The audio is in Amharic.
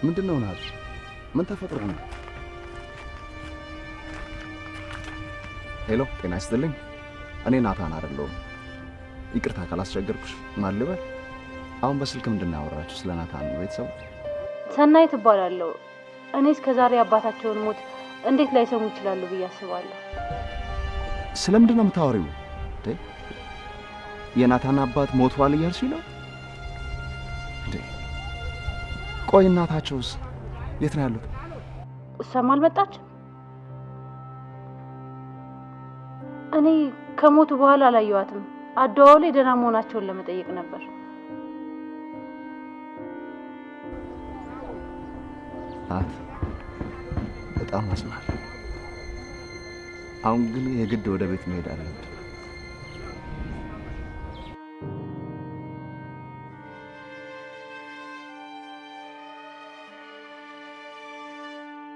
ምንድን ነው ናት? ምን ተፈጥሮ ነው? Hello፣ ጤና ይስጥልኝ። እኔ ናታን አይደለሁም። ይቅርታ ካላስቸገርኩሽ። ማን ልበል? አሁን በስልክ ምንድን ነው ያወራችሁ? ስለ ናታን ነው ቤተሰቡ? ሰናይት እባላለሁ። እኔ እስከ ዛሬ አባታቸውን ሞት እንዴት ላይሰሙ ይችላሉ ብዬ አስባለሁ። ስለምንድን ነው የምታወሪው? እንዴ የናታን አባት ሞቷል እያልሽ ነው እንዴ? ቆይ እናታቸውስ የት ነው ያሉት? እሷም አልመጣችም። እኔ ከሞቱ በኋላ አላየኋትም። አደዋው ላይ ደህና መሆናቸውን ለመጠየቅ ነበር። ናት፣ በጣም አዝናለሁ። አሁን ግን የግድ ወደ ቤት መሄድ አለብን።